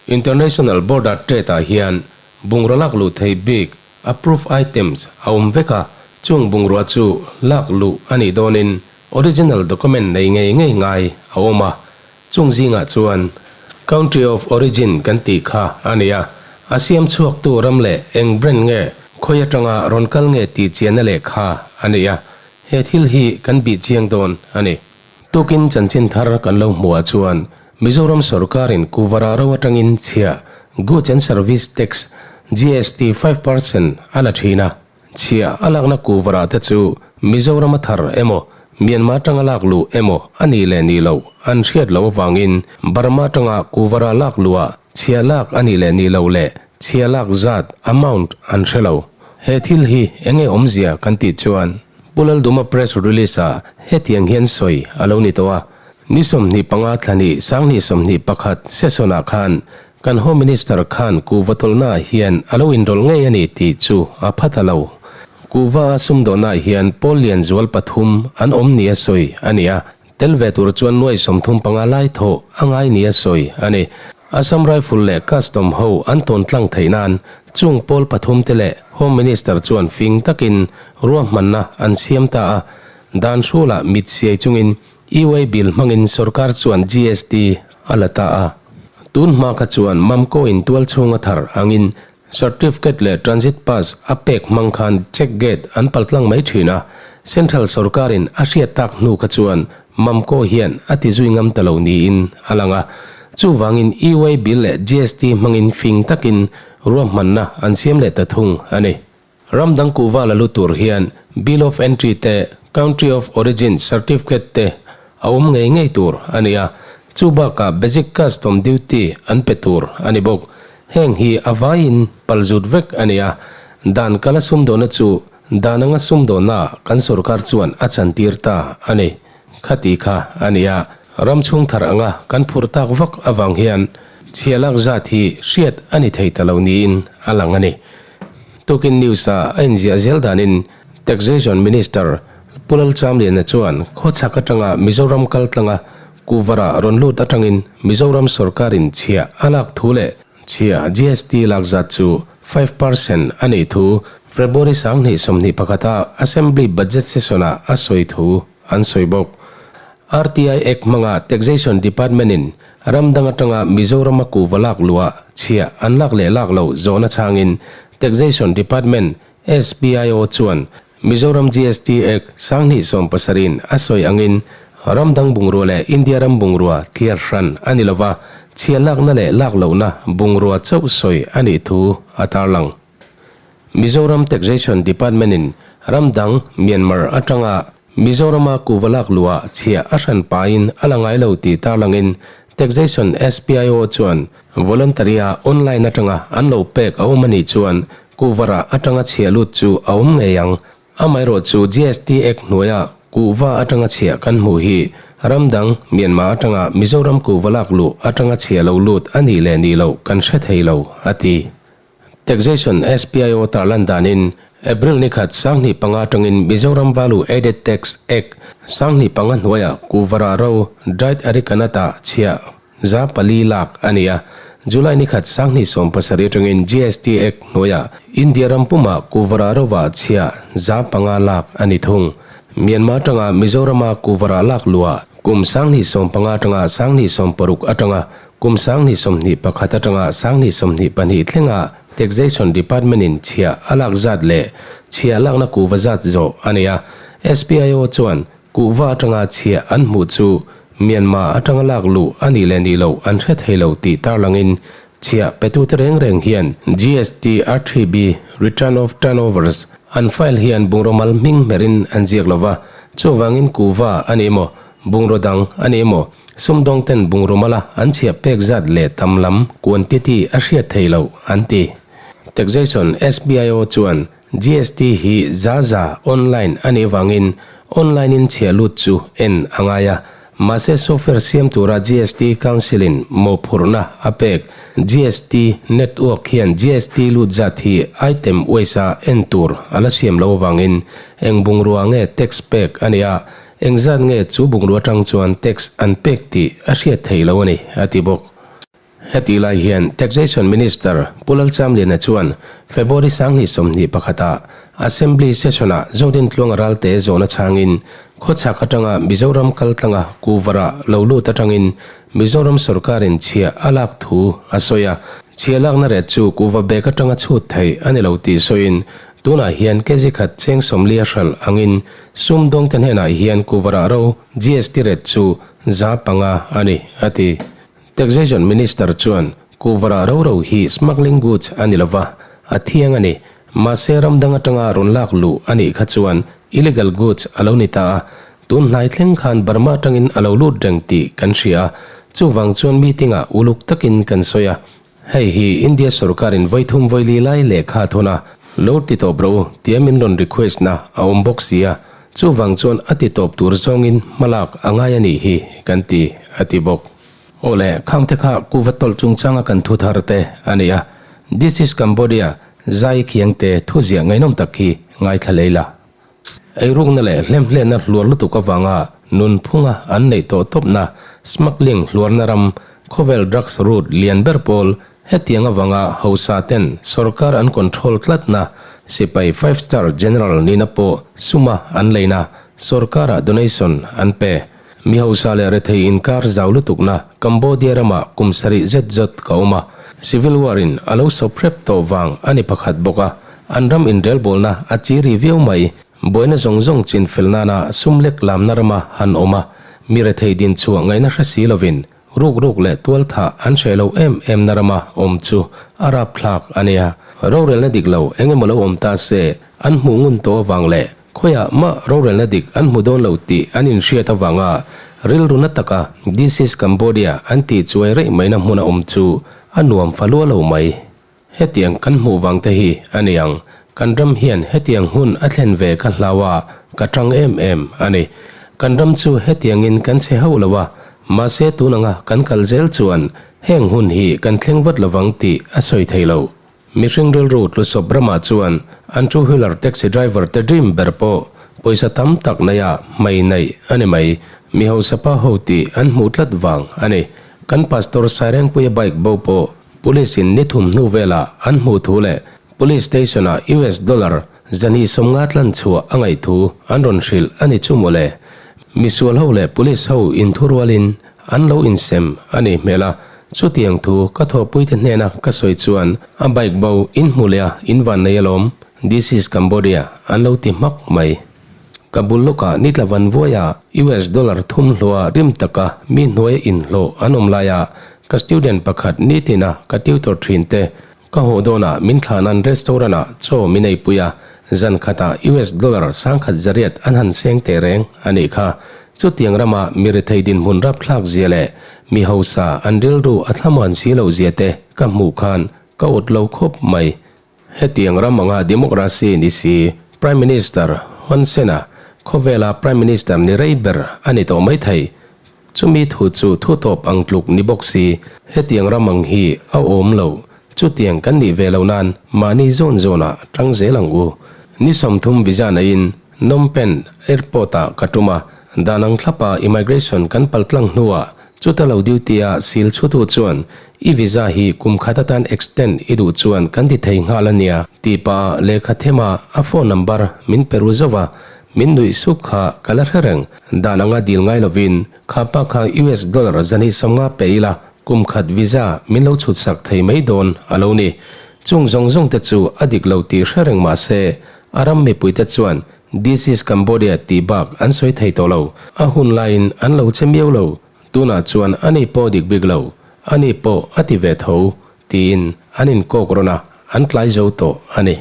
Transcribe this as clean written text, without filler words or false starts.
International Border Trade ah hian bungraw lak luh theih bik, approved items, a awm vek a, chung bungrua chu lak luh a nih dawnin original document nei ngei ngei ngai a awm a, chung zingah chuan Country of Origin kan tih kha a ni a, a siam chhuaktu ram leh eng brand nge khawi atanga rawn kal nge tih chianna lehkha a ni a, he thil hi kan bih chiang dawn a ni. Tukin chanchin thar kan lo hmuhah chuan Mizoram sorkarin Kuvara ro atangin chhiah Goods and Service Tax, GST, 5% a la thin a. Chhiah a lakna Kuvara te chu Mizoram a thar emaw, Myanmar atanga lak luh emaw a nih leh nih loh an hriat loh avangin Burma atanga Kuvara lak luhah chhiah lak a nih leh nih loh leh chhiah lak zat, amount, an hre lo. He thil hi enge awmzia kan tih chuan Pu Lalduma press release ah hetiang hian sawi a lo ni tawh a, ni 25 thlani 2021 session ah khan kan Home Minister khan kuhva tawlhna ah hian a lo inrawlh ngei a ni tih chu a pha ta lo. Kuhva a sumdawhna ah hian pawl lian zual pathum an awm ni a sawi a ni a, Tel ve tur chuan nuai 35 lai thawh a ngai nia sawi a ni. Assam Rifle leh Custom ho an tawn tlang theih nan chung pawl pathum te leh Home Minister chuan fing takin ruahmanna an siam ta a. Dan hrulah mit siai chungin E-way bill hmangin sorkar chuan GST a la ta a. Tun hma kha chuan Mamco in tual chhunga thar angin Certificate leh Transit Pass a pek hmang khan check gate an paltlang mai thin a, Central sorkarin a hriat tak hnu kha chuan Mamco hian a ti zui ngam ta lo niin a lang a. Chuvangin E-way bill leh GST hmangin fing takin ruahmanna an siam leh ta thung a ni. Ram dang kuhva la lu tur hian Bill of Entry te, Country of Origin Certificate te a awm ngei ngei tur a ni a, chu bakah Basic Custom Duty an pe tur a ni bawk. Heng hi a vaiin palzut vek a ni a, dan kala sumdawhna chu dan anga sumdawhnaah kan sorkar chuan a chantir ta a ni. Khati kha a ni a, ram chhung thar anga kan phurh tak vak avang hian chhia lak zat hi hriat a ni thei ta lo niin a lang a ni. Tukin News-a a inziah zel danin Taxation Minister Pu Lalchamliana chuan khawchhak atanga Mizoram kaltlanga Kuvara rawn lut atangin Mizoram sorkarin chhiah a lak thu leh chhiah GST lak zat chu 5% a nih thu February 2021-a Assembly Budget Session-ah a sawi thu an sawi bawk. RTI Act hmanga Taxation Department-in ram dang atanga Mizorama kuhva lak luah chhiah an lak leh lak loh zawhna chhangin Taxation Department SPIO chuan Mizoram GST Act 2017-in a sawi angin ram dang bungrua leh India ram bungrua tliar hran a ni lova, chhia lakna leh lak lohna bungrua chauh sawi a nih thu a tarlang. Mizoram Taxation Department-in ram dang Myanmar atanga Mizorama kuhva lak luah chhia a hran pahin a la ngai lo tih tarlangin Taxation SPIO chuan voluntary-a online atanga an lo pek a awm a nih chuan Kuhvarah atanga chhiah lut chu a awm ngei ang. Amaherawh chu GST Act hnuaia kuhva atanga chhiah kan hmuh hi ram dang, Myanmar atanga Mizoram kuhva lak luh atanga chhiah lo lut a nih leh nih loh kan hre thei lo, a ti. Taxation SPIO tarlan danin April ni khat 2005 atangin Mizoram Value Added Tax Act 2005 hnuaia kuhvarah ro dried arecanut-ah chhiah 400 lak a ni a, July ni khat 2017 atangin GST Act hnuaiah India ram pumah kuhvarah rova chhiah 500 lak a ni thung. Myanmar atanga Mizorama kuhvarah lak luah kum 2015 atanga 2016 atanga kum 2021 atanga 2022 thlenga Taxation Department-in chhiah a lak zat leh chhiah lakna kuhva zat zawh a ni a, SPIO chuan Kuhva atanga chhiah an hmuh chu Myanmar atanga lak luh a nih leh nih loh an hre thei lo tih tarlangin chhiah petute reng reng hian GST R3B, Return of Turnovers, an file hian bungraw mal hming hmerin an ziak lo va, chuvangin kuhva a ni emaw, bungraw dang a ni emaw, sumdawngten bungraw mala an chhiah pek zat leh tam lam, quantity, a hriat thei loh an ti. Taxation SBIO chuan GST hi za za online a nih vangin online in chhiah lut chu en a ngai a, mahse software siam tura GST Council in mawhphurhna a pek. GST network hian GST lut zat hi item wise a en tur a la siam lo avangin eng bungrua nge tax pek a nia, engzat nge chu bungrua atang chuan tax an pek tih a hriat theih lo a ni, a ti bawk. Hetih lai hian Taxation Minister Pu Lalchamliana chuan February 2021 ah Assembly Session-ah Zodintluanga Ralte zawhna chhangin khawchhak atanga Mizoram kaltlanga kuvarah lo lut atangin Mizoram sorkarin chhiah a lak thu a sawi a. Chhiah lakna ret chu kuva bag atanga chhut theih a ni lo tih sawiin tunah hian kg khat cheng 40 a hralh angin sumdawngte hnenah hian kuvarah ro GST ret chu 500 a ni, a ti. Taxation Minister chuan kuvarah ro ro hi smuggling goods a ni lova, a thiang a ni. Mahse ram dang atanga rawn lak luh a nih kha chuan illegal goods a lo ni ta a, tun hnai thleng khan Burma atangin a lo lut reng tih kan hria a, chuvang chuan meeting-ah uluk takin kan sawi a. Hei hi India sorkarin vawithum vawili lai lehkha a thawn a, lo ti tawp ro tia min rawn request na a awm bawk si a, chuvang chuan a ti tawp tur zawngin hmalak a ngai a nih hi kan ti, a ti bawk. Aw le, khangte kha kuva tawlh chungchanga kan thu thar te a ni a, This is Cambodia, zai khiangte thu ziah ngaihnawm tak hi ngaithla lei la. Eirukna leh hlemhlenna hluar lutuk avanga nunphunga an neih tawh tawpna smuggling hluarna ram khawvel drugs route lian ber pawl hetiang avanga hausa ten sorkar an control tlatna sipai five star general nihna pawh suma an leina sorkarah donation an pe. Mi hausa leh rethei inkar zau lutukna Cambodia ramah kum sarih zet zawt ka awm a, civil war in a lo sawp hrep tawh vang a ni pakhat bawk a, an ram inrelbawlna a chi ri viau mai. Buaina zawng zawng chin fel nana sum lek lamna rama han awm a, mi rethei din chhuah ngaihna hre si lovin ruk ruk leh tual thah an hreh lo em em na rama awm chu a rapthlak a nia. Rorelna dik lo eng emaw lo awm ta se an hmuh ngun tawh avang leh Khawiah mah rorelna dik an hmu dawn lo tih an inhriat avanga rilru na taka This is Cambodia an tih chuai reih maina hmuna awm chu a nuam fa lua lo mai. Hetiang kan hmuh vang te hi a ni ang, kan ram hian hetiang hun a thlen ve ka hlau a, ka tang em em a ni. Kan ram chu hetiangin kan che hauh lo a, mahse tun anga kan kal zel chuan heng hun hi kan thleng vat lovang tih a sawi thei lo. Mihring rilru tlusawp ramah chuan an two wheeler taxi driver te dream ber pawh pawisa tam tak neia hmei neih a ni mai. Mi hausa pa ho tih an hmuh tlat vang a ni. Kan Pastor Sairengpuia bike bo pawh Police in ni thum hnu velah an hmuh thu leh Police station ah US dollar 250 tlan chhuah a ngaih thu an rawn hrilh a ni chu mawle. Misual ho leh Police ho inthurualin an lo insem a ni hmel a, Chutiang thu ka thawhpuite hnena ka sawi chuan a bike bo in hmu leh a, in van nei alawm, this is Cambodia an lo ti hmak mai. Ka bul lawkah ni tla van vuaia US dollar thum hlawha rim taka mi hnuaia inhlawh an awm laia ka student pakhat nitina ka tutor thin te Ka haw dawnah min thlah nan restaurant ah chaw min eipui a, zan khatah US dollar 1800 an han seng teh reng a nih kha. Chutiang rama mi rethei dinhmun rapthlak zia leh mi hausa an rilru a thlamuan si loh zia te ka hmuh khan ka awt lo khawp mai. Hetiang ram anga democracy ni si Prime Minister Hun Sen-a khawvela Prime Minister ni rei ber a ni tawh maithei. Chumi thu chu thu tawp ang tluk ni bawk si, hetiang ram ang hi a awm lo. Chutiang kan nih ve lo nan mahni zawn zawnah tang zel ang u. Ni 30 visa neiin Phnom Penh Airport ah ka tum a, dan ang thlapa immigration kan paltlang hnuah chuta lo duty a sil chhutu chuan i visa hi kum khat atan extend i duh chuan kan ti thei nghal a nia tih pah lehkha thema a phone number min pe ru zauh a, Min nuih suk kha ka la hre reng. Dan anga dil ngai lovin kha pa kha US dollar 250 pe ila kum khat visa min lo chhut sak thei mai dawn a lo ni. Chung zawng zawng te chu a dik lo tih hre reng mah se a ram mipui te chuan This is Cambodia tih bak an sawi thei tawh lo. A hun laiin an lo che miau lo. Tunah chuan ani pawh dik bik lo, ani pawh a ti ve tho tiin an inkawk rawn a, an tlai zo tawh a ni.